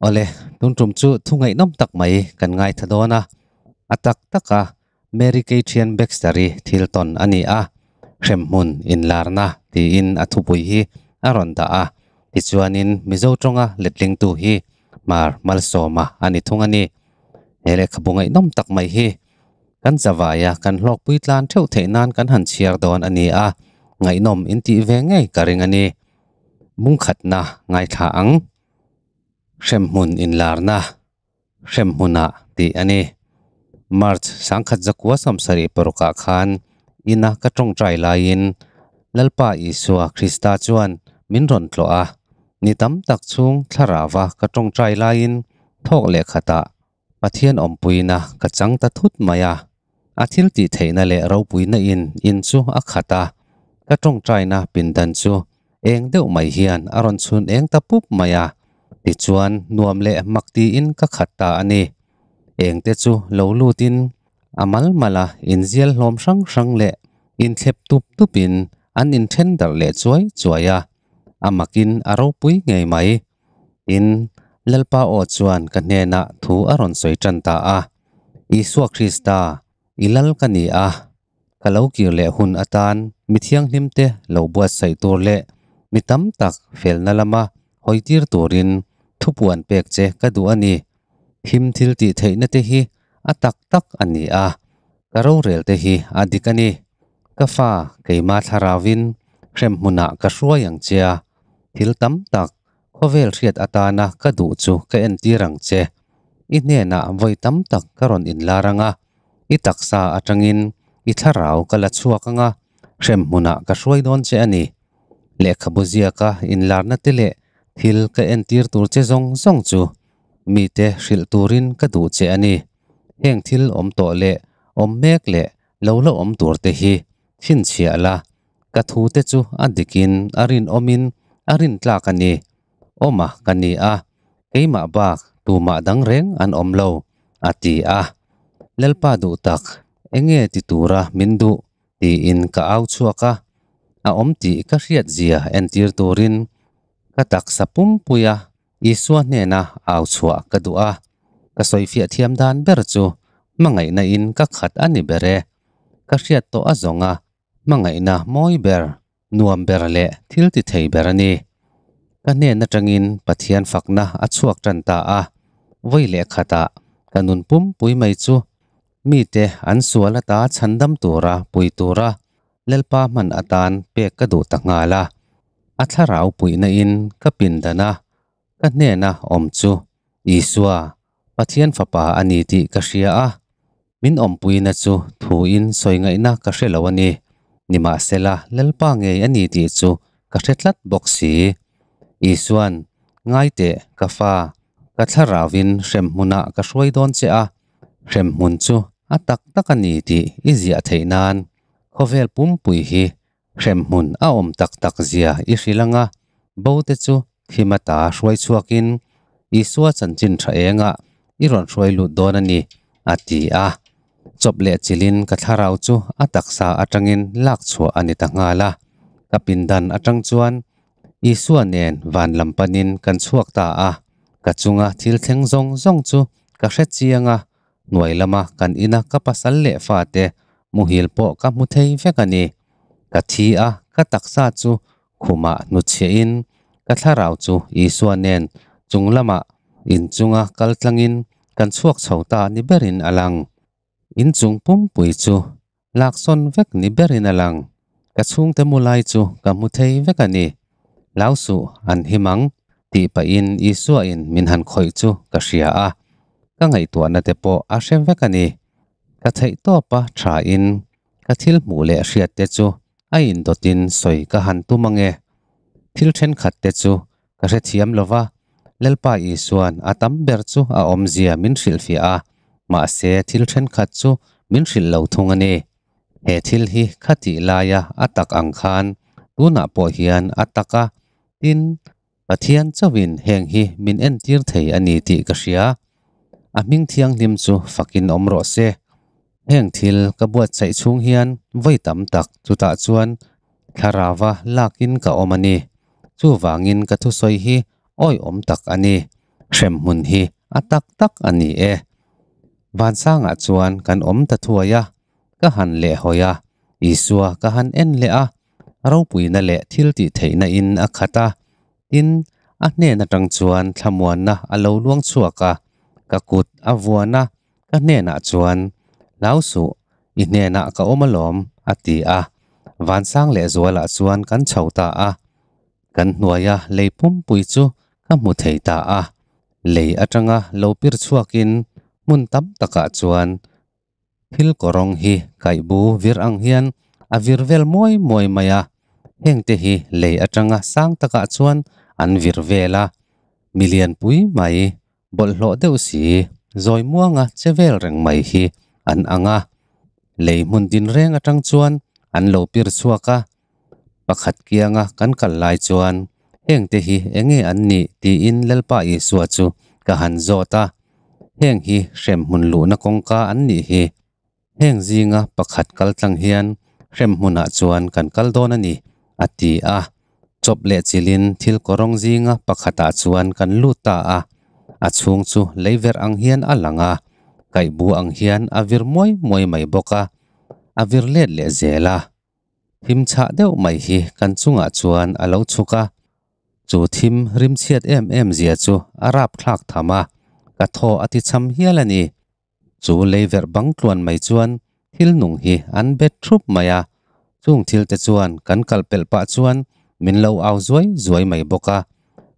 Awle, tun tum chu thu ngaihnawm tak mai kan ngaitha dawn a. A tak taka Mary Kay Thian Baxter-i thil tawn a ni a, hremhmun inlarna tiin a thupui hi a rawn dah a. Tichuanin Mizo tawnga letlingtu hi Hmar Malsawma a ni thung a ni. He lehkhabu ngaihnawm tak mai hi kan chavaia kan hlawkpui tlan theuh theih nan kan han chhiar dawn a ni a, ngaihnawm intih ve ngei ka ring a ni. Bungkhatna ngaithla ang. Hremhmun inlarna, Hremhmunah tih a ni. March 1976 ah khan ina ka tawngtai laiin Lalpa Isua Krista chuan min rawn tlawh a, ni tam tak chhung thlarauva ka tawngtai laiin thawk leh khatah Pathian awmpuina ka chang ta thut mai a. A thil tih theihna leh ropuina in in chu a khat a, ka tawngtaina pindan chu eng deuh mai hian a rawn chhun eng ta pup mai a, tichuan nuam leh mak tiin ka khat ta a ni. Eng te chu lo lutin a mal mal a, inzial hlawm hrang hrang leh inthlep tup tupin an inthen darh leh chuai chuai a, a makin a ropui ngei mai. Tin, Lalpa aw chuan ka hnenah thu a rawn sawi tan ta a, Isua Krista, i lal ka ni a, ka lo kir leh hun atan mi thianghlimte lo buatsaih tur leh mi tam tak felna lama hawitir turin thupuan pek che ka duh a ni. Thim thil tih theihna te hi a tak tak a ni a, ka rorel te hi a dik a ni. Ka fa keimah thlarauvin hremhmunah ka hruai ang che a, thil tam tak Khawvel hriat atana ka duh chu ka entir ang che. I hnenah vawi tam tak ka rawn inlar ang a, i taksa atangin i thlarau ka la chhuak ang a, hremhmunah ka hruai dawn che a ni. Lehkhabu ziaka inlarna te leh thil ka entir tur che zawng zawng chu mite hrilh turin ka duh che a ni. Heng thil awm tawh leh awm mek leh lo la awm tur te hi chhinchhiah la, Ka thu te chu a dikin a rinawmin a rintlak a ni. Awma ka ni a, keimah bak tumah dang reng an awm lo, a ti a. Lalpa duh tak, enge ti tura min duh? tiin ka au chhuak a. A awm tih ka hriat zia entir turin ka taksa pumpuia Isua hnena au chhuah ka duh a. Ka sawifiah thiam dan ber chu hmangaihna in ka khat a ni ber e. Ka hriat tawh a zawng a, Hmangaihna mawi ber, nuam ber leh thil ti thei ber a ni. Ka hnen atangin Pathian fakna a chhuak tan ta a, vawi leh khatah ka nun pumpui mai chu mite an sual ata chhandam tura pui tura Lalpa hman atan pek ka duh ta nghal a. A thlarau puihna in ka pindan a, ka hnena awm chu Isua, Pathian Fapa a ni tih ka hria a. Min awmpuina chu thuin sawi ngaihna ka hre lo a ni. Nimahsela, Lalpa ngei a ni tih chu ka hre tlat bawk si. Isua'n, Ngai teh, ka fa, ka thlarauvin hremhmunah ka hruai dawn che a, hremhmun chu a tak tak a ni tih i ziah theih nan khawvel pumpui hi hremhmun a awm tak tak zia i hrilh ang a, bo te chu thim ata hruai chhuakin Isua chanchin tha engah i rawn hruai lut dawn a ni, a ti a. Chawp leh chilhin ka thlarau chu a taksa atangin lak chhuah a ni ta nghal a. Ka pindan atang chuan Isua nen van lam panin kan chhuak ta a, ka chunga thil thleng zawng zawng chu ka hre chiang a, hnuai lama kan ina ka pasal leh fate muhil pawh ka hmu thei vek a ni. Ka thi a, ka taksa chu khumah hnutchhiahin ka thlarau chu Isua nen chung lamah inchunga kal tlangin kan chhuak chho ta ni berin a lang. Inchung pumpui chu laksawn vek ni berin a lang. Ka chhungte mu lai chu ka hmu thei vek a ni. Hlau suh an him ang tih pahin Isua in min han khawih chu ka hria a, ka ngaihtuahna te pawh a hre vek a ni. Ka theih tawpa tha in ka thil hmuh leh hriat te chu a indawtin sawi ka han tum ange. Thil thenkhat te chu ka hrethiam lo va, Lalpa Isua'n a tam ber chu a awmzia min hrilhfiah a, mahse thil thenkhat chu min hrilh lo thung a ni. He thil hi khatih laia a tak ang khan tunah pawh hian a tak a, tin, Pathian chauhin heng hi min entir thei a ni tih ka hria. A hming thianghlim chu fakin awm rawh se. Heng thil ka buatsaih chhung hian vawi tam tak chutah chuan thlarauva lakin ka awm a ni. Chuvangin ka thusawi hi awihawm tak a ni. Hremhmun hi a tak tak a ni e. Vansangah chuan kan awm ta thuai a, ka han lehhawi a, Isua ka han en leh a, ropuina leh thiltihtheihna in a khat a, tin, a hnen atang chuan thlamuanna a lo luang chhuak a, ka kut a vuan a, ka hnenah chuan, Hlau suh, i hnenah ka awm alawm, a ti a. Vansang lehzualah chuan kan chho ta a. Kan hnuaia lei pumpui chu ka hmu thei ta a. Lei atanga lo pir chhuakin hmun tam takah chuan thil kawrawng hi kaihbu vir ang hian a vir vel muai muai mai a. Hengte hi lei atanga sang takah chuan an vir vel a. Milian pui mai bawlhhlawh deuh si zawi muanga che vel reng mai hi an ang a. Lei hmun din reng atang chuan an lo pir chhuak a. Pakhat kianga kan kal lai chuan hengte hi enge an nih tiin Lalpa Isua chu ka han zawt a. Heng hi hremhmun luhna kawngka an nih hi. Heng zinga pakhat kal tlang hian hremhmunah chuan kan kal dawn a ni, a ti a. Chawp leh chilhin thil kawrawng zinga pakhatah chuan kan lut ta a. A chhung chu leiverh ang hian a lang a, kaihbu ang hian a vir muai muai mai bawk a, a vir let leh zel a. Thim chhah deuh mai hi kan chungah chuan a lo chhuk a, chu thim rimchhiat em em zia chu a rapthlak tham a, ka thaw a ti cham hial a ni. Chu leiverh bang tluan mai chuan thil nung hi an bet thup mai a, chung thil te chuan kan kal pelh pah chuan min lo au zuai zuai mai bawk a,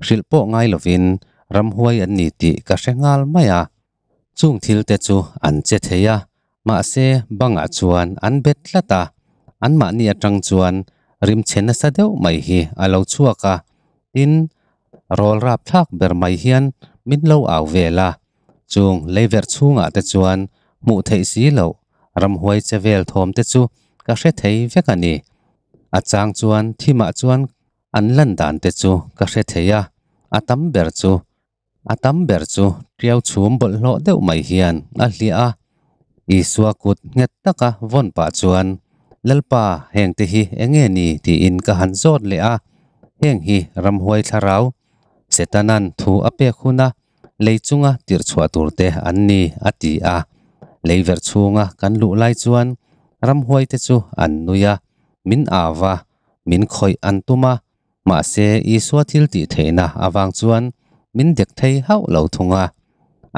hrilh pawh ngai lovin ramhuai an ni tih ka hre nghal mai a. Chung thil te chu an che thei a, mahse bangah chuan an bet tlat a, anmahni atang chuan rimchhe nasa deuh mai hi a lo chhuak a, tin, rawl rapthlak ber mai hian min lo au vel a. Chung leiverh chhungah te chuan hmuh theih si loh ramhuai che vel thawm te chu ka hre thei vek a ni. A chang chuan thimah chuan an lan dan te chu ka hre thei a, a tam ber chu a tam ber chu tiau chhum bawlhhlawh deuh mai hian a hliah a. Isua kut nghet taka vawn pah chuan, Lalpa, hengte hi enge ni? tiin ka han zawt leh a. Heng hi ramhuai thlarau, Setanan thu a pek huna lei chunga tirh chhuah tur te an ni, a ti a. Lei verh chhunga kan luh lai chuan ramhuai te chu an nui a, min au a, min khawih an tum a, mahse Isua thil tih theihna avang chuan min dek thei hauh lo thung a.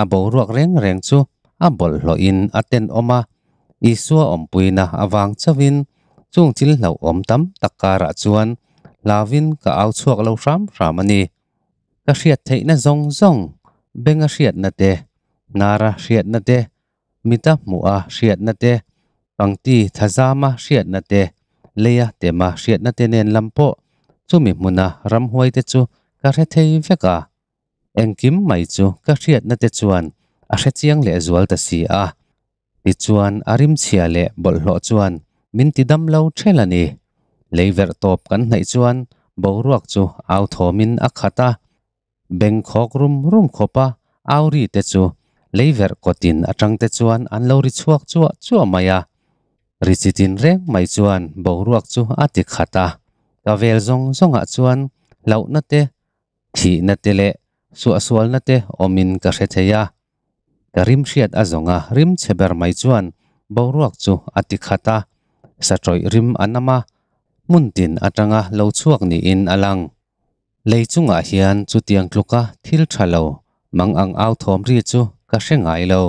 A boruak reng reng chu a bawlhhlawhin a tenawm a, Isua awmpuina avang chauhin chung thil hlauhawm tam tak karah chuan hlauhin ka au chhuak lo hram hram a ni. Ka hriat theihna zawng zawng, benga hriatna te, hnara hriatna te, mita hmuha hriatna te, pangti thazama hriatna te, leia tema hriatna te nen lam pawh chumi hmuna ramhuai te chu ka hre thei vek a. Engkim mai chu ka hriatna te chuan a hrechiang lehzual ta si a. Tichuan a rimchhia leh bawlhhlawh chuan min ti dam lo ṭhel a ni. Leiverh tawp kan hnaih chuan boruak chu au thawmin a khat a. Beng khawk rum rum khawpa au ri te chu leiverh kawtin aṭang te chuan an lo ri chhuak chuah chuah mai a. Ri chi tin reng mai chuan boruak chu a ti khat a. Ka vel zawng zawngah chuan hlauhna te, thihna te leh suahsualna te awmin ka hre thei a. Ka rim hriat a zawng a, rim chhe ber mai chuan boruak chu a ti khat a, satrawih rim a nam a, hmun tin atanga lo chhuak niin a lang. Lei chungah hian chutiang tluka thil tha lo mang ang au thawm ri chu ka hre ngai lo.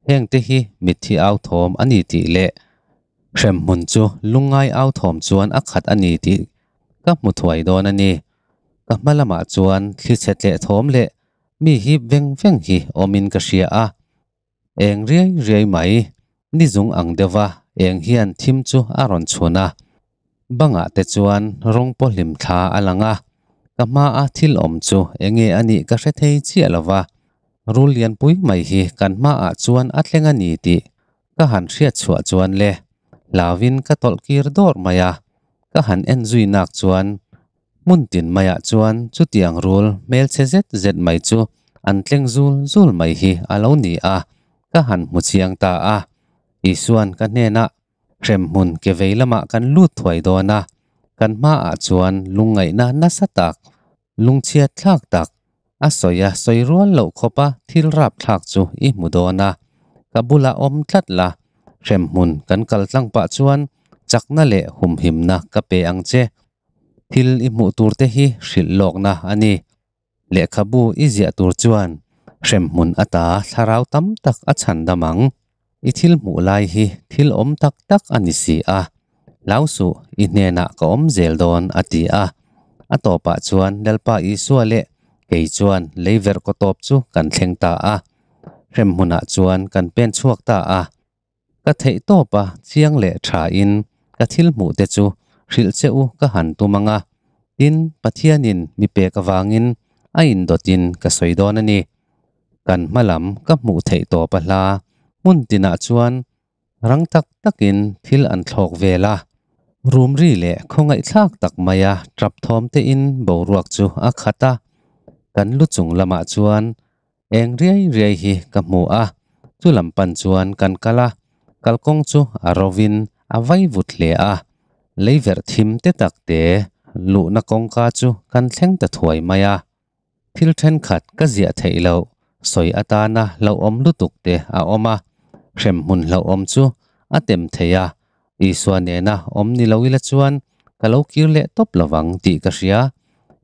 Hengte hi mitthi au thawm a ni tih leh hremhmun chu lungngai au thawm chuan a khat a ni tih ka hmu thuai dawn a ni. Ka hma lamah chuan thli chhe tleh thawm leh Mi hi veng veng hi awmin ka hria a, eng riai riai mai, ni zung ang deuha eng hian thim chu a rawn chhun a. Bangah te chuan rawng pawhlim thla a lang a, ka hmaa thil awm chu enge a nih ka hre thei chiah lo va, rul lianpui mai hi kan hmaah chuan a thleng a ni tih ka han hriat chhuah chuan le hlauin ka tawlh kir dawr mai a, ka han en zui nak chuan Hmun tin maiah chuan chutiang rul hmelchhe zet zet mai chu an tleng zul zul mai hi a lo ni a, ka han hmu chiang ta a. Isuan ka hnenah, Hremhmun ke vei lamah kan lut thuai dawn a, kan hmaah chuan lungngaihna nasa tak, lungchhiat thlak tak, A sawi a sawi rual loh khawpa thil rapthlak chu i hmu dawn a, ka bula awm tlat la, hremhmun kan kal tlang pah chuan chakna leh humhimna ka pe ang che. Thil i hmuh tur te hi hrilh lawkna a ni. Lehkhabu i ziah tur chuan hremhmun ata thlarau tam tak a chhandam ang. I thil hmuh lai hi thil awm tak tak a ni si a, hlau suh, i hnenah ka awm zel dawn, a ti a. A tawpah chuan Lalpa Isua leh kei chuan lei verh kaw tawp chu kan thleng ta a, hremhmunah chuan kan pen chhuak ta a. Ka theih tawpa chiang leh thain ka thil hmuh te chu hrilh che u ka han tum ang a, tin, Pathianin mi pek avangin a indawtin ka sawi dawn a ni. Kan hma lam ka hmuh theih tawp a hla hmun tinah chuan rang tak takin thil an thlawk vel a, rum ri leh khawngaihthlak tak maia tap thawm tein boruak chu a khat a, kan lu chung lamah chuan eng riai riai hi ka hmu a, chu lam pan chuan kan kal a, kalkawng chu a rovin a vai vut hle a, lei verh thim te tak te luhna kawngka chu kan thleng ta thuai mai a. Thil thenkhat ka ziah theih loh, sawi atana hlauhawm lutuk te a awm a, hremhmun hlauhawm chu a tem thei a, Isua nena awm ni lo ila chuan ka lo kir leh tawp lovang tih ka hria.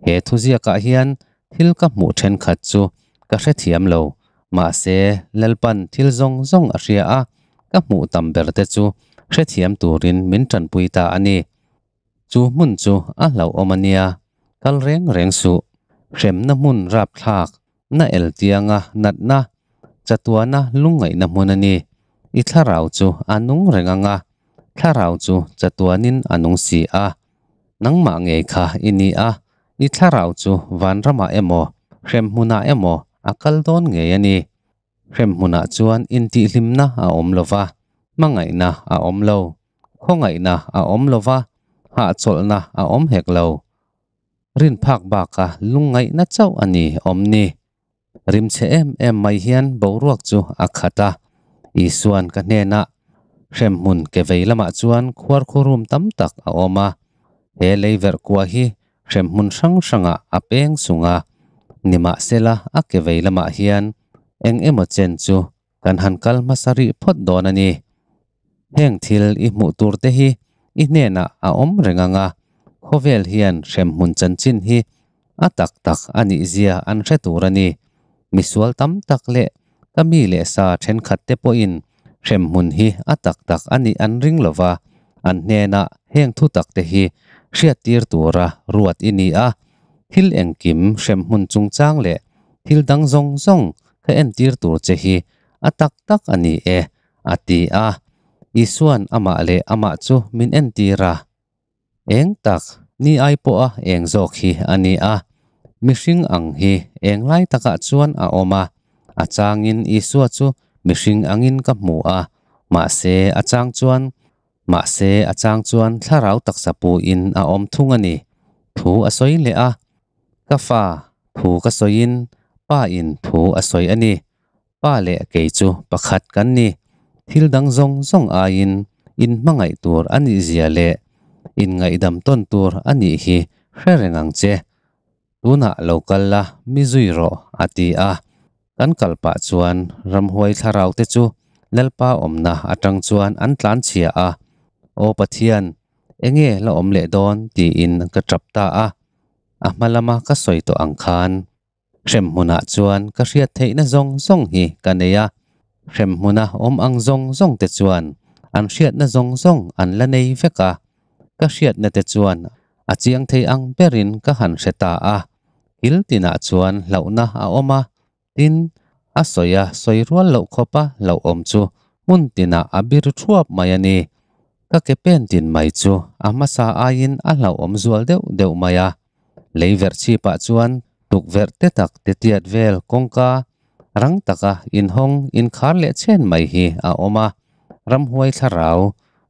He thuziakah hian thil ka hmuh thenkhat chu ka hrethiam lo, mahse Lalpan thil zawng zawng a hria a, ka hmuh tam ber te chu hrethiam turin min tanpui ta a ni. Chu hmun chu a hlauhawm a nia, kal reng reng suh. Hremna hmun rapthlak, na el tianga natna, chatuana lungngaihna hmun a ni. I thlarau chu a nung reng ang a, thlarau chu chatuanin a nung si a. Nangmah ngei kha i ni a, i thlarau chu vanramah emaw, hremhmunah emaw a kal dawn ngei a ni. Hremhmunah chuan intihhlimna a awm lo va, hmangaihna a awm lo. Khawngaihna a awm lo va, hahchawlhna a awm hek lo. Rinphak baka lungngaihna chauh a ni awm ni. Rimchhe em em mai hian boruak chu a khat a. Isuan ka hnenah, Hremhmun ke vei lamah chuan khuarkhurum tam tak a awm a. He lei verh kua hi hremhmun hrang hrangah a peng sung a. Nimahsela a ke vei lamah hian eng emaw chen chu Kan han kal hmasa rih phawt dawn a ni. Heng thil i hmuh tur te hi i hnenah a awm reng ang a, khawvel hian hremhmun chanchin hi a tak tak a nih zia an hre tur a ni. Misual tam tak leh ka mi leh sa thenkhat te pawhin hremhmun hi a tak tak a nih an ring lo va, an hnenah heng thu tak te hi hriattir tura ruat i ni a. Thil engkim hremhmun chungchang leh thil dang zawng zawng ka entir tur che hi a tak tak a ni e, a ti a. Isua'n amah leh amah chu min entir a. Eng tak, ni ai pawha eng zawk hi a ni a. Mihring ang hi eng lai takah chuan a awm a. A changin Isua chu mihring angin ka hmu a, mahse a chang chuan mahse a chang chuan thlarau taksa puin a awm thung a ni. Thu a sawi leh a. Ka fa, thu ka sawiin pa in thu a sawi a ni. Pa leh kei chu pakhat kan ni. Thil dang zawng zawng aiin in hmangaih tur a nih zia leh in ngaihdam tawn tur a nih hi hre reng ang che. Tunah lo kal la, mi zui rawh, a ti a. Kan kal pah chuan ramhuai thlarau te chu Lalpa awmna atang chuan an tlan chhia a. Aw Pathian, enge la awm leh dawn tiin ka tap ta a. A hma lama ka sawi tawh ang khan hremhmunah chuan ka hriat theihna zawng zawng hi ka nei a, hremhmuna awm ang zawng zawng te chuan an hriatna zawng zawng an la nei vek a, ka hriatna te chuan a chiang thei ang berin ka han hre ta a, kil tinah chuan hlauhna a awm a, tin, a sawi a sawi rual loh khawpa hlauhawm chu hmun tinah a bir thuap mai a ni. Ka ke pen tin mai chu a hmasa aiin a hlauhawm zual deuh deuh mai a. Lei verh chhipah chuan tukverh te tak te tiat vel kawngka rang taka inhawng inkhar leh chhen mai hi a awm a. Ramhuai thlarau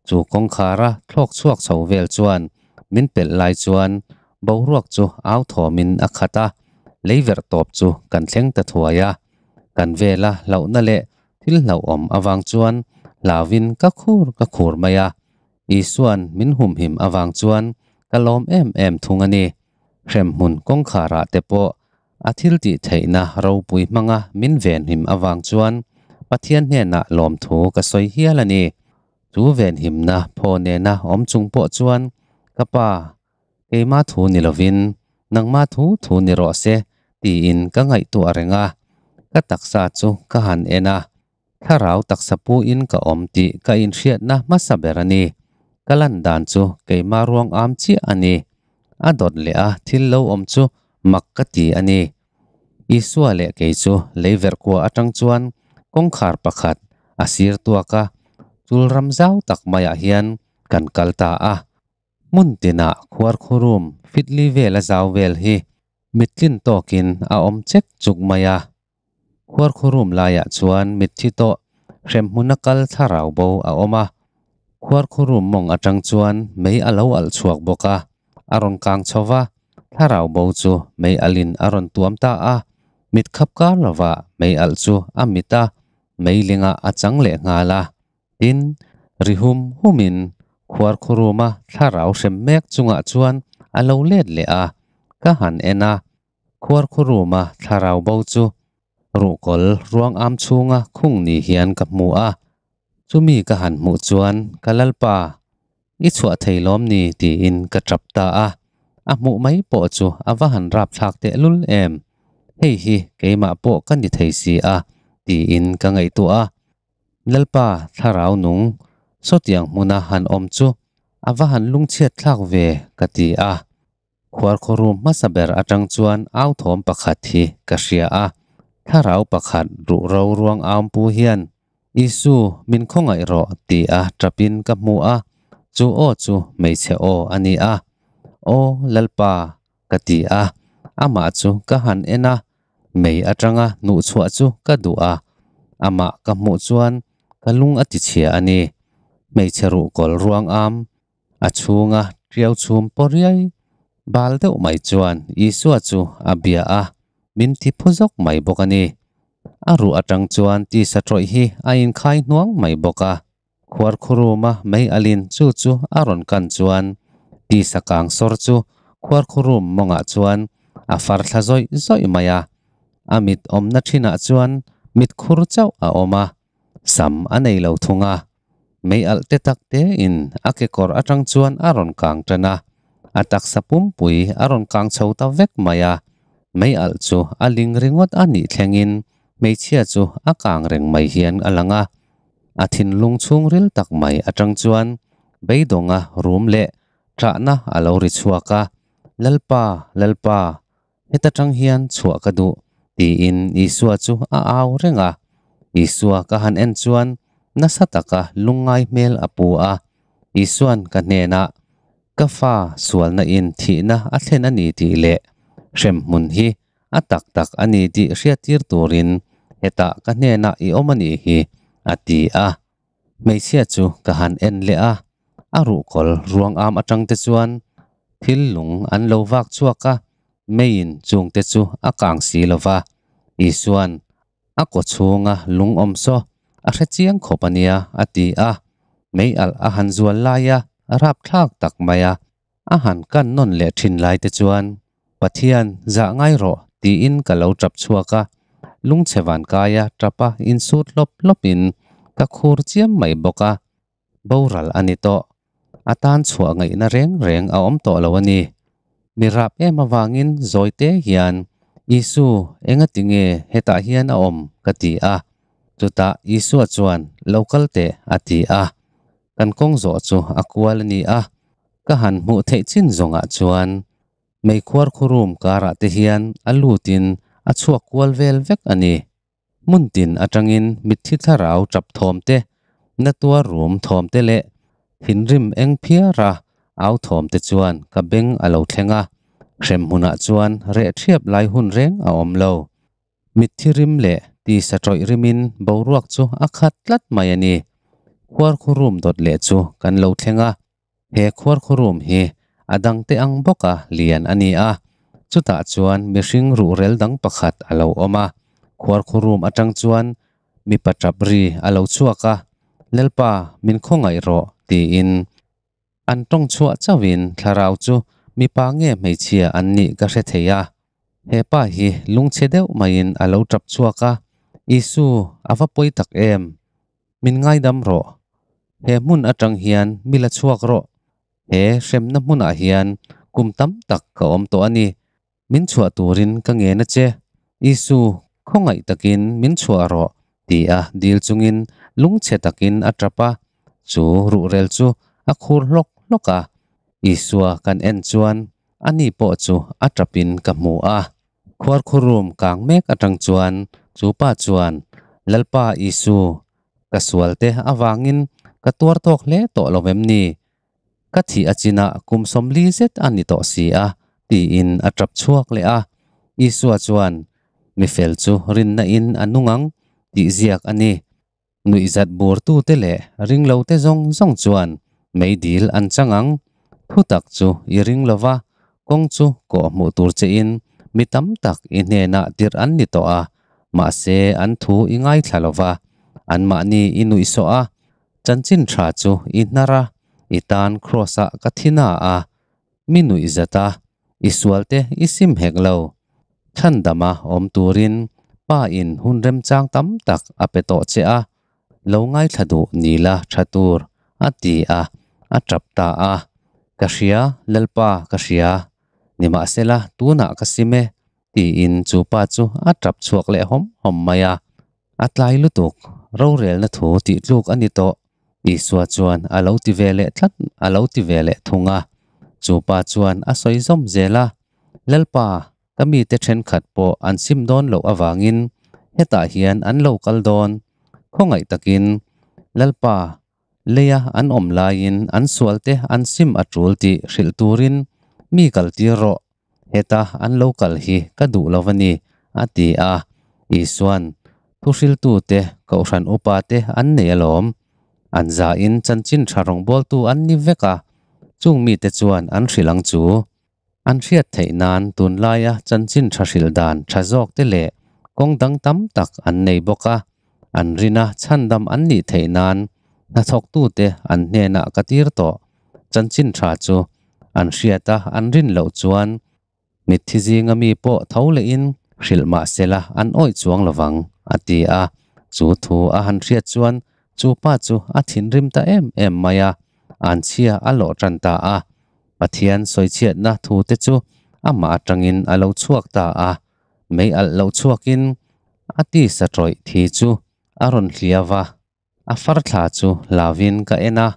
chu kawngkhara thlawk chhuak chho vel chuan min pelh lai chuan boruak chu au thawmin a khat a, lei verh tawp chu kan thleng ta thuai a. Kan vela hlauhna leh Thil hlauhawm avang chuan hlauhin ka khur ka khur mai a, Isua'n min humhim avang chuan ka lawm em em thung a ni. Hremhmun kawngkharah te pawh A thiltihtheihna ropui hmanga min venhim avang chuan Pathian hnenah lawmthu ka sawi hial a ni. Chu venhimna phaw nena awm chung pawh chuan, Ka Pa, keima thu ni lovin nangma thu thu ni rawh se tiin ka ngaihtuah reng a. Ka taksa chu ka han en a, thlarau taksa puin ka awm tih ka inhriatna hmasa ber a ni. Ka lan dan chu keima ruang am chiah a ni. A dawt leh a thil lo awm chu mak ka ti a ni. Isua leh kei chu lei verhkua atang chuan kawngkhar pakhat a sir tuak a, chul ram zau tak maiah hian kan kal ta a. Hmun tinah khuarkhurum fitli vel a zau vel hi mittlin tawkin a awm chek chuk mai a. Khuarkhurum laiah chuan mitthi tawh hremhmuna kal thlarau bo a awm a. Khuarkhurum mawng atang chuan mei a lo alh chhuak bawk a, a rawn kang chho va, thlarau bo chu mei alhin a rawn tuam ta a. Mit khap kar lovah mei alh chu a mit a, mei lingah a chang leh nghal a. Tin, ri hum humin khuarkhuruma thlarau hrem mek chungah chuan a lo let leh a, ka han en a. Khuarkhuruma thlarau bo chu ruhkawl ruang am chhunga khung ni hian ka hmu a. Chumi ka han hmuh chuan ka Lalpa, i chhuah thei lawm ni tiin ka tap ta a. A hmuh mai pawh chu a va han rapthlak tehlul em! Hei hi keimah pawh ka ni thei si a tiin ka ngaihtuah a. Lalpa thlarau nung sawtiang hmuna han awm chu a va han lungchhiat thlak ve ka ti a. Khuarkhaw rum hmasa ber atang chuan au thawm pakhat hi ka hria a, thlarau pakhat ruhro ruang aumpu hian, Isu, min khawngaih rawh ti a tapin ka hmu a, chu aw chu hmeichhe aw a ni a. Aw Lalpa, ka ti a, amah chu ka han en a, mei atanga hnuhchhuah chu ka duh a, amah ka hmuh chuan ka lung a tichhia a ni. Hmeichhe ruhkawl ruang am A chhunga ṭiau chhum paw riai bal deuh mai chuan Isua chu a bia a, min ti phu zawk mai bawk a ni. A ruh aṭang chuan tisa ṭawih hi a inkhai hnuang mai bawk a. Khuarkhuruma mei alin chu chu a rawn kan chuan tisa kang sawr chu khuarkhurum mawngah chuan a far thla zawih zawih mai a. A mit awmna ṭhinah chuan mit khur chauh a awm a, sam a nei lo thung a. Mei alh te tak te in a kekawr atang chuan a rawn kang tan a, a taksa pumpui a rawn kang chho ta vek mai a. Mei alh chu a ling ringawt a nih thlengin hmeichhia chu a kang reng mai hian a lang a. A thinlung chhungril tak mai atang chuan beidawnga rum leh ṭahna a lo ri chhuak a, Lalpa, Lalpa, Heta tang hian chhuah ka duh, tiin Isua chu a au reng a. Isua ka han en chuan nasa taka lungngai hmel a pu a. Isua'n ka hnenah, Ka fa sualna in thihna a thlen a ni tih leh hremhmun hi a tak tak a ni tih hriattir turin hetah ka hnenah i awm a nih hi, a ti a. Hmeichhia chu ka han en leh a, a ruhkawl ruang am atang te chuan thil lung an lo vak chhuak a, meiin chung te chu a kang si lo va. Isua'n a kaw chhunga lung awm saw a hre chiang khawp a nia a ti a, mei alh a han zual lai a, rapthlak tak mai a, a han kan nawn leh thin lai te chuan Pathian zah ngai rawh tiin ka lo tap chhuak a, lungchhe van kaia tapa insut hlawp hlawpin ka khur chiam mai bawk a, boral a ni tawh. A tan chhuah ngaihna reng reng a awm tawh lo a ni. Mi rap em avangin zawi te hian, Isu, engati nge hetah hian a awm? ka ti a. Chutah Isua chuan, Lo kal teh, a ti a. Kan kawng zawh chu a kual a ni a, ka han hmuh theih chin zawngah chuan meikhuar khurum karah te hian a lutin a chhuak kual vel vek a ni. Hmun tin atangin mitthi thlarau tap thawm te, na tuar rum thawm te leh thinrim eng phiara au thawm te chuan ka beng a lo thleng a, hrem hmunah chuan reh thiap lai hun reng a awm lo. Mitthi rim leh tisa tawih rimin boruak chu a khat tlat mai a ni. Khuarkhurum dawt leh chu kan lo thleng a, he khuarkhurum hi a dangte ang bawka lian a ni a, chutah chuan mihring ruhrel dang pakhat a lo awm a, khuarkhurum atang chuan mipa tap ri a lo chhuak a, Lalpa min khawngaih rawh tiin. An tawng chhuah chauhin thlarau chu mipa nge hmeichhia an nih ka hre thei a. He pa hi lungchhe deuh maiin a lo tap chhuak a, Isu, a va pawi tak em? Min ngaidam rawh. He hmun atang hian mi la chhuak rawh. He hremna hmunah hian kum tam tak ka awm tawh a ni. Min chhuah turin ka ngen a che. Isu, khawngaih takin min chhuah rawh, ti a dil chungin lungchhe takin a tap a. Chu ruhrel chu a khur hlawk hlawk a. Isua kan en chuan ani pawh chu a tapin ka hmu a. Khuarkhurum kang mek atang chuan chu pa chuan, Lalpa Isu, ka sualte avangin ka tuar tawk hle tawh lo vem ni? Ka thih a chinah kum 40 zet a ni tawh si a, tiin a tap chhuak leh a. Isua chuan, Mi fel chu rinna in a nung ang, tih ziak a ni. Nuihzat burtute leh ringlote zawng zawng chuan meidil an chang ang. Thutak chu i ring lova, kawng chu kawhhmuh tur chein mi tam tak i hnenah tirh an ni tawh a, mahse an thu i ngaithla lova, anmahni i nuihsawh a, chanchin tha chu i hnar a, i tan Kraws-ah ka thi na a, mi nuihzat a, i sualte i sim hek lo. Chhandama awm turin Pa in hun remchang tam tak a pe tawh che a, lo ngaithla duh ni la tha tur, a ti a, a tap ta a. Ka hria, Lalpa, ka hria. Nimahsela, tunah ka sim e, tiin chu pa chu a tap chhuak leh hawm hawm mai a. A tlai lutuk, rorelna thu tih tluk a ni tawh, Isua chuan a lo ti ve leh tlat a lo ti ve leh thung a. Chu pa chuan a sawi zawm zel a, Lalpa, ka mite thenkhat pawh an sim dawn loh avangin hetah hian an lo kal dawn. Khawngaih takin, Lalpa, leia an awm laiin an sualte an sim a tul tih hrilh turin mi kaltir rawh. Heta an lo kal hi ka duh lo a ni, a ti a. Isua'n thuhriltute, kohhran upate an nei alawm. An zain chanchin tha rawngbawltu an ni vek a, chung mite chuan an hrilh ang chu. An hriat theih nan tunlaia chanchin tha hrilh dan tha zawkte leh kawng dang tam tak an nei bawk a, an rina chhandam an nih theih nan hnathawktute an hnenah ka tir tawh. Chanchin tha chu an hriat a, an rin loh chuan mitthi zinga mi pawh tho lehin hrilh mah sela an awih chuang lovang, a ti a. Chu thu a han hriat chuan chu pa chu a thinrim ta em em mai a, anchhia a lawh tan ta a. Pathian sawichhiatna thu te chu amah atangin a lo chhuak ta a, mei alh lo chhuakin a tisa tawih thi chu a rawn hliau a. A far thla chu hlauvin ka en a,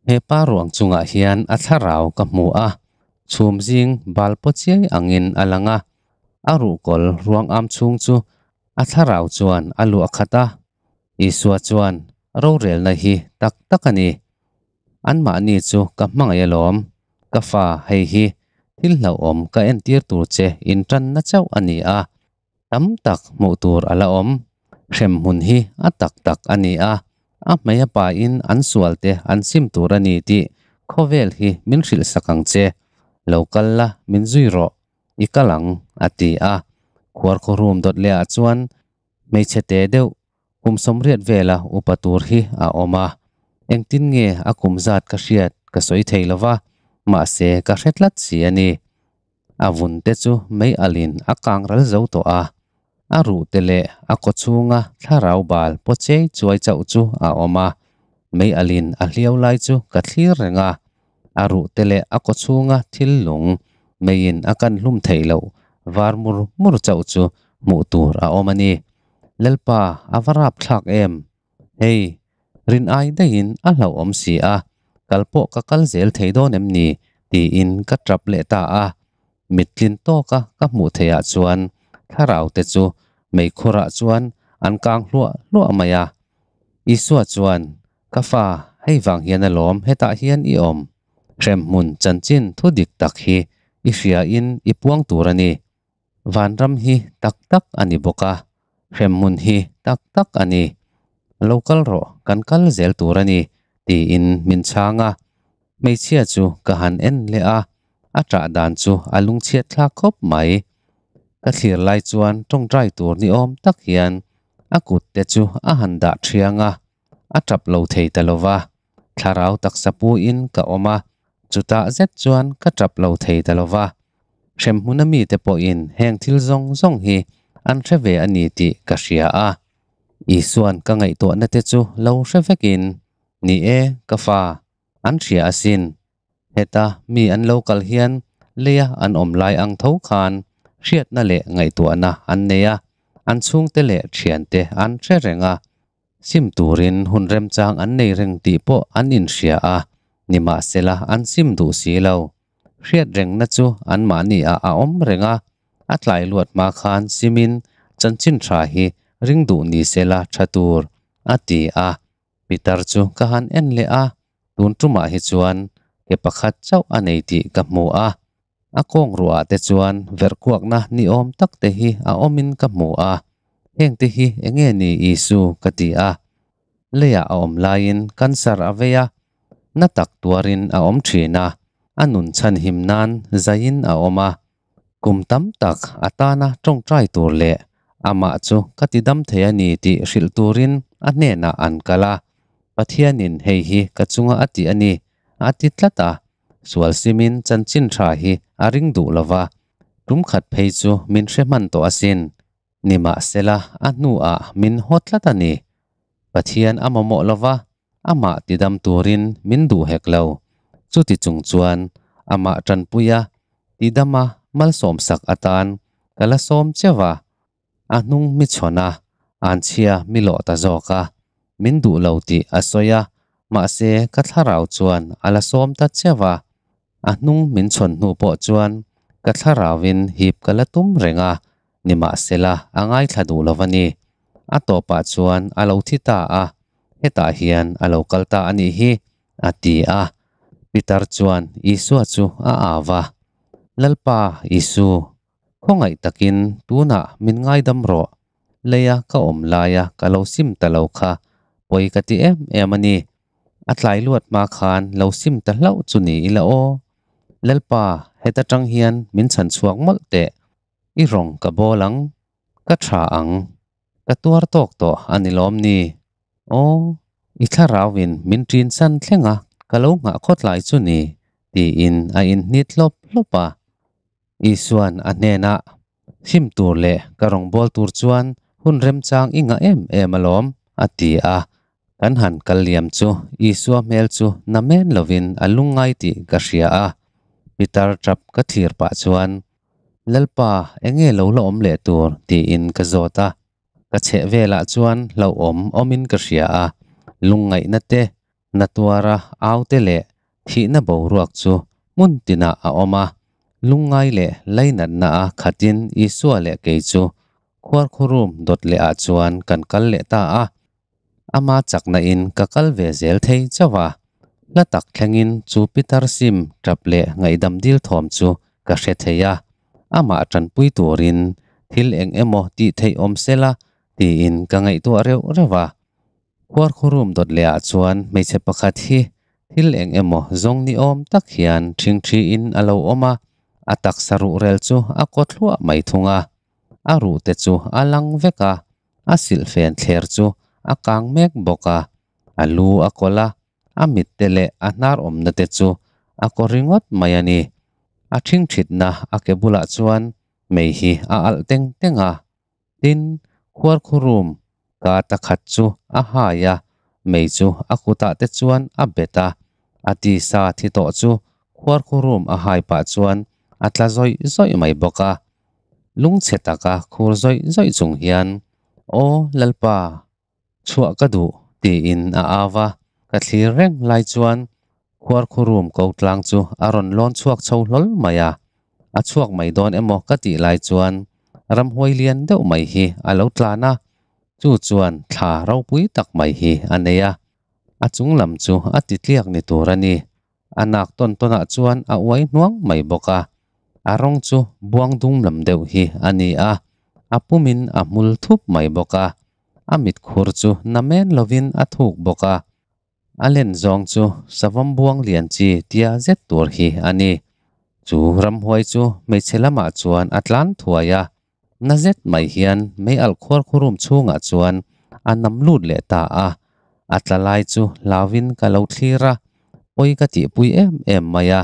he pa ruang chungah hian a thlarau ka hmu a, chhum zing bal paw chiai angin a lang a, a ruhkawl ruang am chhung chu a thlarau chuan a luah khat a. Isua chuan rorelna hi tak tak a ni. Anmahni chu ka hmangaih alawm, ka fa hei hi thil hlauhawm ka entir tur che intanna chauh a ni a, Tam tak hmuh tur a la awm. Hremhmun hi a tak tak a ni a, a hmei a pain an sualte an sim tur a ni tih khawvel hi min hrilh sak ang che. Lo kal la, min zui rawh, i kal ang, a ti a. Khuarkhaw room dawt lehah chuan hmeichhe te deuh kum 80 vela upa tur hi a awm a. Engtin nge a kum zat ka hriat ka sawi thei lo va, mahse ka hre tlat si a ni. A vun te chu mei alin a kang ral zo tawh a, a ruh te leh a kaw chhunga thlarau bal paw chei chuai chauh chu a awm a. Mei alin a hliau lai chu ka thlir reng a, a ruh te leh a kaw chhunga thil lung meiin a kan hlum theih loh var mur mur chauh chu hmuh tur a awm a ni. Lalpa, a va rap thlak em? Hei, rin ai daihin a hlauhawm si a, kal pawh ka kal zel thei dawn em ni? tiin ka tap leh ta a. Mittlin tawka ka hmuh theihah chuan thlarau te chu meikhurah chuan an kang hluah hluah mai a. Isua chuan, Ka fa, hei vang hian alawm hetah hian i awm. Hremhmun chanchin thu dik tak hi i hriain i puang tur a ni. Vanram hi tak tak a ni bawk a, hremhmun hi tak tak a ni. Lo kal rawh, kan kal zel tur a ni, tiin min chhang a. Hmeichhia chu ka han en leh a, a ṭah dan chu a lungchhiat thlak khawp mai. Ka thlir lai chuan ṭawngṭai tur ni awm tak hian a kut te chu a han dah ṭhiang a, a ṭap lo thei ta lo va. Thlarau taksa puin ka awm a, chutah zet chuan ka ṭap lo thei ta lo va. Hremhmuna mite pawhin heng thil zawng zawng hi an hre ve a ni tih ka hria a. Isuan ka ngaihtuahna te chu lo hre vekin, Ni e, ka fa, an hria asin. Heta mi an lo kal hian leia an awm lai ang tho khan hriatna leh ngaihtuahna an nei a, an chhungte leh thiante an hre reng a. Sim turin hun remchang an nei reng tih pawh an inhria a, nimahsela an sim duh si lo. Hriat rengna chu anmahni ah a awm reng a, a tlai luat hma khan simin chanchin tha hi ring duh ni sela tha tur, a ti a. Pitar chu ka han en leh a, tun tumah hi chuan ke pakhat chauh a nei tih ka hmu a. A kawng ruah ah te chuan verh kuakna ni awm tak te hi a awmin ka hmu a, heng te hi enge ni Isu ka ti a. Leiah a awm laiin cancer a vei a, na tak tuarin a awm thin a, a nun chhanhim nan zaiin a awm a. Kum tam tak a tana tawngtai tur leh amah chu ka ti dam thei a ni tih hrilh turin a hnenah an kal a, Pathianin hei hi ka chunga a ti a ni a ti tlat a, sual simin chanchin tha hi a ring duh lo va, tum khat phei chu min hre hman tawh asin. Nimahsela, a hnuah min haw tlat a ni. Pathian a mamawh lo va, amah tidam turin min duh hek lo. Chuti chung chuan amah tanpuia tidama malsawmsak atan ka la sawm cheu a. A hnung mi chhawn a, anchhia mi lawh ta zawk a. Min duh lo tih a sawi a, mahse ka thlarau chuan a la sawm ta cheu a. A hnung min chhawn hnu pawh chuan ka thlarauin hip ka la tum reng a, nimahsela a ngaithla duh lo a ni. A tawpah chuan a lo thi ta a, hetah hian a lo kal ta a nih hi, a ti a. Peter chuan Isua chu a au va, Lalpa Isu, khawngaih takin tunah min ngaidam rawh, leia ka awm laia ka lo sim ta lo kha pawi ka ti em em a ni. A tlai luat hma khan lo sim ta hlauh chu ni ila aw. Lalpa, heta tang hian min chhan chhuak mawlh teh. I rawng ka bawl ang, ka tha ang. Ka tuar tawk tawh a ni lawm ni? Aw, i thlarauin min ṭin san thleng a, ka lo nghah khawtlai chu ni, tiin a inhnit hlawp hlawp a. Isuan a hnenah, Hlim tur leh ka rawngbâwl tur chuan hun remchang i ngah em em alawm, a ti a. Kan han kal liam chu Isua hmel chu na men lovin a lungngai tih ka hria a. Pitar ṭap ka thlir pah chuan, Lalpa, enge lo la awm leh tur? tiin ka zawt a. Ka chheh velah chuan hlauhawm awmin ka hria a, lungngaihna te, na tuara au te leh thihna boruak chu hmun tinah a awm a. Lungngai leh lainatna a khatin Isua leh kei chu khuarkhurum dawt leh ah chuan kan kal leh ta a. Ama chakna in ka kal ve zel thei chauh a. Hla tak thlengin chu pitar sim tap leh ngaihdam dil thawm chu ka hre thei a. Amah tanpui turin thil eng emaw tih theih awm sela tiin ka ngaihtuah reuh reuh a. Khuarkhurum dawt leh ah chuan hmeichhe pakhat hi thil eng emaw zawng ni awm tak hian ṭhingṭhi in a lo awm a, a taksa ruhrel chu a kaw thluah mai thung a. A ruh te chu a lang vek a, a silhfen thler chu a kang mek bawk a, a lu a kawlh a, a mit te leh a hnar awmna te chu a kaw ringawt mai a ni. A ṭhingṭhitna a ke bulah chuan mei hi a alh teng teng a. Tin, khuarkhurum ka ta khat chu a hai a, mei chu a kutah te chuan a bet a, a tisa thi tawh chu khuarkhurum a hai pah chuan a tla zawih zawih mai bawk a. Lungchhe taka khur zawih zawih chung hian, Aw Lalpa, chhuah ka duh, tiin a au a. Ka thlir reng lai chuan khuarkhurum ko tlang chu a rawn lawn chhuak chho hlawl mai a. A chhuak mai dawn emaw ka tih lai chuan ramhuai lian deuh mai hi a lo tlan a, chu chuan thla ropui tak mai hi a nei a. A chung lam chu a ti tliak ni tur a ni. A nak tawn tawnah chuan a uai hnuang mai bawk a, a rawng chu buang dum lam deuh hi a ni a, a pumin a hmul thup mai bawk a, a mit khur chu na men lovin a thuk bawk a, a len zawng chu savawm buang lian chi tia zet tur hi a ni. Chu ramhuai chu hmeichhe lamah chuan a tlan thuai a, Na zet mai hian mei alh khuar khurum chhungah chuan a nam lut leh ta a, a tla lai chu hlauin ka lo thlir a, pawi ka tihpui em em mai a.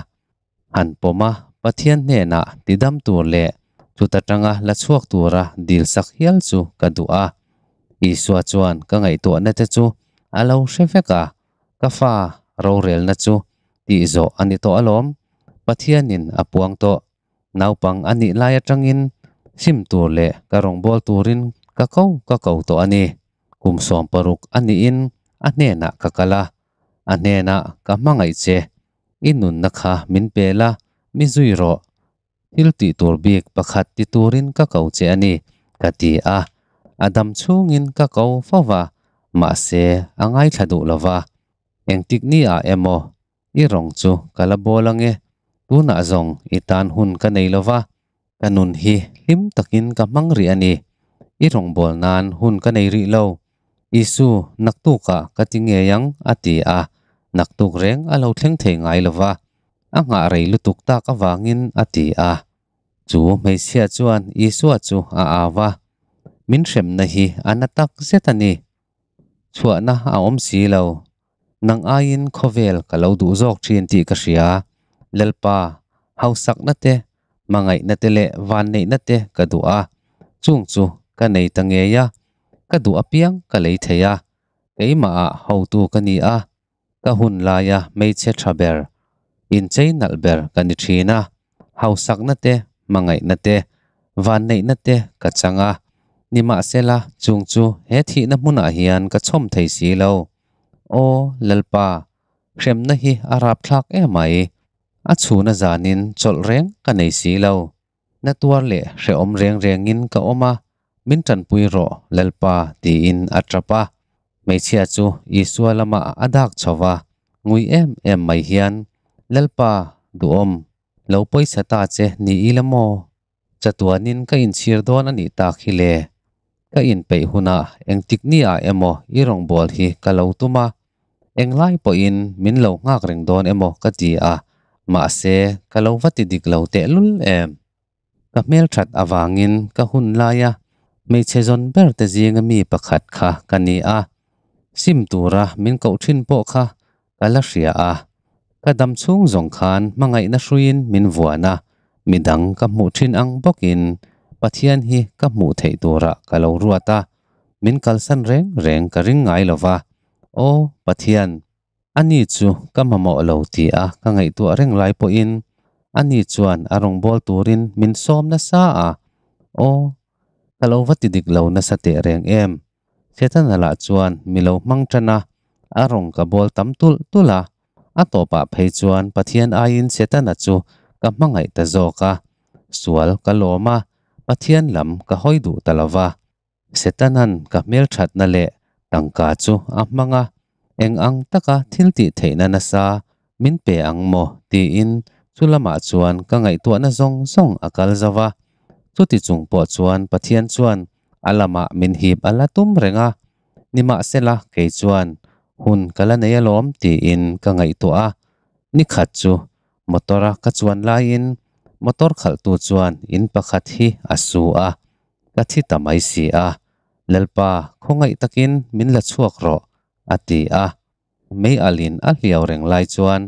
Han pawm a, Pathian hnenah tidam tur leh chuta tanga la chhuak tura dil sak hial chu ka duh a. Isua chuan ka ngaihtuahna te chu a lo hre vek a, Ka fa, rorelna chu tih zawh a ni tawh alawm, Pathianin a puang tawh. Naupang a nih lai atangin sim tur leh ka rawngbâwl turin ka ko ka ko tawh a ni. Kum 16 a nihin a hnenah ka kal a, a hnenah ka hmangaih che, i nunna kha min pe la, mi zui rawh. Thil tih tur bik pakhat ti turin ka ko che a ni, ka ti a. A dam chhungin ka ko fo va, mahse a ngaithla duh lo va. Engtik ni ah emaw i rawng chu ka la bawl ange, tunah zawng i tan hun ka nei lo va, ka nun hi hlim takin ka hmang rih a ni. I rawng bawl nan hun ka nei rih lo. Isu, naktukah ka ti ngei ang, a ti a. Naktuk reng a lo thleng thei ngai lo va, a nghah rei lutuk tak avangin a ti a. Chu hmeichhia chuan Isua chu a au a, Min hremna hi a na tak zet a ni. Chhuahna a awm si lo. Nang aiin khawvel ka lo duh zawk thin tih ka hria. Lalpa, hausakna te, hmangaihna te leh vanneihna te ka duh a, chung chu ka nei ta ngei a, ka duh apiang ka lei thei a, keimahah hotu ka ni a, ka hun laia hmeichhe tha ber, inchei nalh ber ka ni thin a, hausakna te, hmangaihna te, vanneihna te ka chang a, nimahsela chung chu he thihna hmunah hian ka chhawm thei si lo. Aw Lalpa, hremna hi a rapthlak emai, a chhuna zanin chawlh reng ka nei si lo. Na tuar leh hrehawm reng rengin ka awm a, min tanpui rawh Lalpa tiin a tap a. Hmeichhia chu Isua lamah a dak chho va, ngui em em mai hian, Lalpa, duhawm, lo pawisa ta che ni ila maw? Chatuanin ka inchhir dawn a nih tak hi le. Ka inpeih hunah engtik ni ah emaw i rawngbâwl hi ka lo tum a, englai pawhin min lo nghak reng dawn emaw ka ti a, mahse ka lo va ti dik lo tehlul em. Ka hmelthat avangin ka hun laia hmeichhe zawn ber te zinga mi pakhat kha ka ni a, sim tura min koh thin pawh kha ka la hria a. Ka dam chhung zawng khan hmangaihna hruiin min vuan a, midang ka hmuh thin ang bawkin Pathian hi ka hmuh theih turah ka lo ruat a, min kalsan reng reng ka ring ngai lo va. Aw Pathian! Ani chu ka mamawh lo ti a ka ngaihtuah reng lai pawhin ani chuan a rawngbâwl turin min sâwm nasa a, aw, ka lo va ti dik lo nasa teh reng em. Setana lah chuan mi lo hmang ṭan a, a rawng ka bâwl tam tulh tulh a, a tawpah phei chuan Pathian aiin Setana chu ka hmangaih ta zâwk a, sual ka lâwm a, Pathian lam ka hawi duh ta lo va. Setanan ka hmelthatna leh tangka chu a hmang a, eng ang taka thil tih theihna nasa min pe ang maw tiin chu lamah chuan ka ngaihtuahna zawng zawng a kal zo va. Chuti chung pawh chuan Pathian chuan a lamah min hip a la tum reng a, nimahsela kei chuan hun ka la nei alawm tiin ka ngaihtuah a. Nikhat chu motor-a ka chuan laiin motor khalhtu chuan in pakhat hi a su a, Ka thi ta mai si a, Lalpa, khawngaih takin min la chhuak rawh, a ti a. Mei alin a hliau reng lai chuan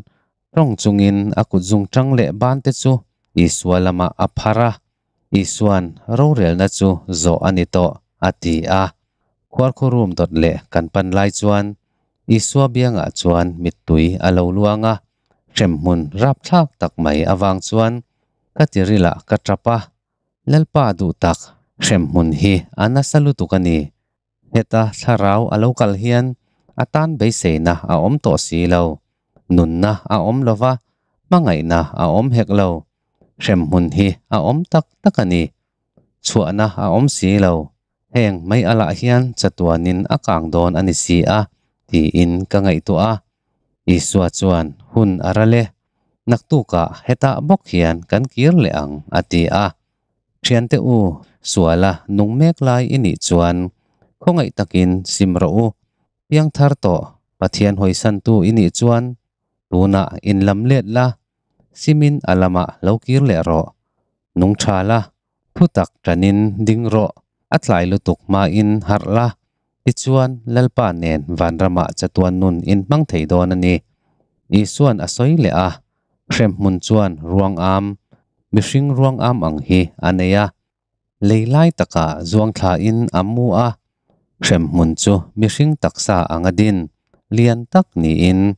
tawng chungin a kut zungṭang leh bante chu Isua lamah a phar a. Isua'n rorelna chu zawh a ni tawh, a ti a. Khuarkhurum dawt leh kan pan lai chuan Isua biangah chuan mittui a lo luang a, hremhmun rapthlak tak mai avang chuan ka tirilah ka tap a. Lalpa duh tak, hremhmun hi a nasa lutuk a ni. Heta thlarau a lo kal hian a tan beiseina a awm tawh si lo. Nunna a awm lo va, hmangaihna a awm hek lo. Hremhmun hi a awm tak tak a ni. Chhuahna a awm si lo. Heng mei alah hian chatuanin a kang dawn a ni si a, tiin ka ngaihtuah a. Isua chuan hun a ral e, naktukah hetah bawk hian kan kir leh ang, a ti a. Thiante u, suala nung mek lai i nih chuan khawngaih takin sim rawh u. Piangthar tawh Pathian hawisantu i nih chuan tunah inlam let la, simin a lamah lo kir leh rawh. Nung tha la, Thu tak ṭanin ding rawh, a tlai lutuk hmain harh la, tichuan Lalpa nen vanramah chatuan nun in hmang thei dawn a ni. Isua'n a sawi leh a, hremhmun chuan ruang am. mihring ruang am ang hi a nei a. Lei lai takah zuang thlain a mu a, hremhmun chu mihring taksa anga din lian tak niin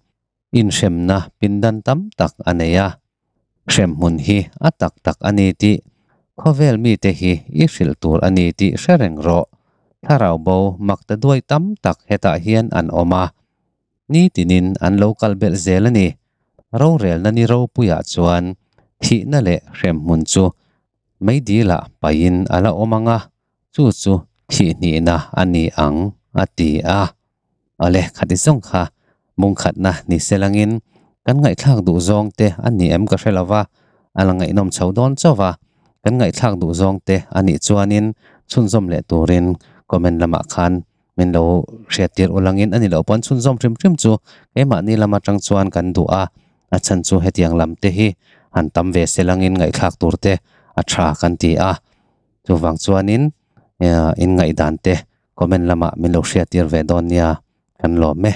inhremna pindan tam tak a nei a. Hremhmun hi a tak tak a ni tih khawvel mite hi i hrilh tur a ni tih hre reng rawh. Thlarau bo makta duai tam tak hetah hian an awm a, nitinin an lo kal belh zel a ni. Rorelna ni ropuiah chuan thihna leh hremhmun chu meidilah paihin a la awm ang a, chu chu thihhnihna a ni ang, a ti a. Awle, khati zawng kha bungkhatna ni se langin kan ngaihthlak duh zawng te a ni em ka hre lo va, a la ngaihnawm chho dawn chauh a, kan ngaihthlak duh zawng te a nih chuanin chhunzawm leh turin comment lamah khan min lo hriattir ulangin a ni loh pawn chhunzawm hrim hrim chu keimahni lam atang chuan kan duh a, a chhan chu hetiang lam te hi han tam ve se langin ngaihthlak tur te a tha kan ti a, chuvang chuanin in ngaihdan te comment lamah min lo hriattir ve dawn nia kan lawm e.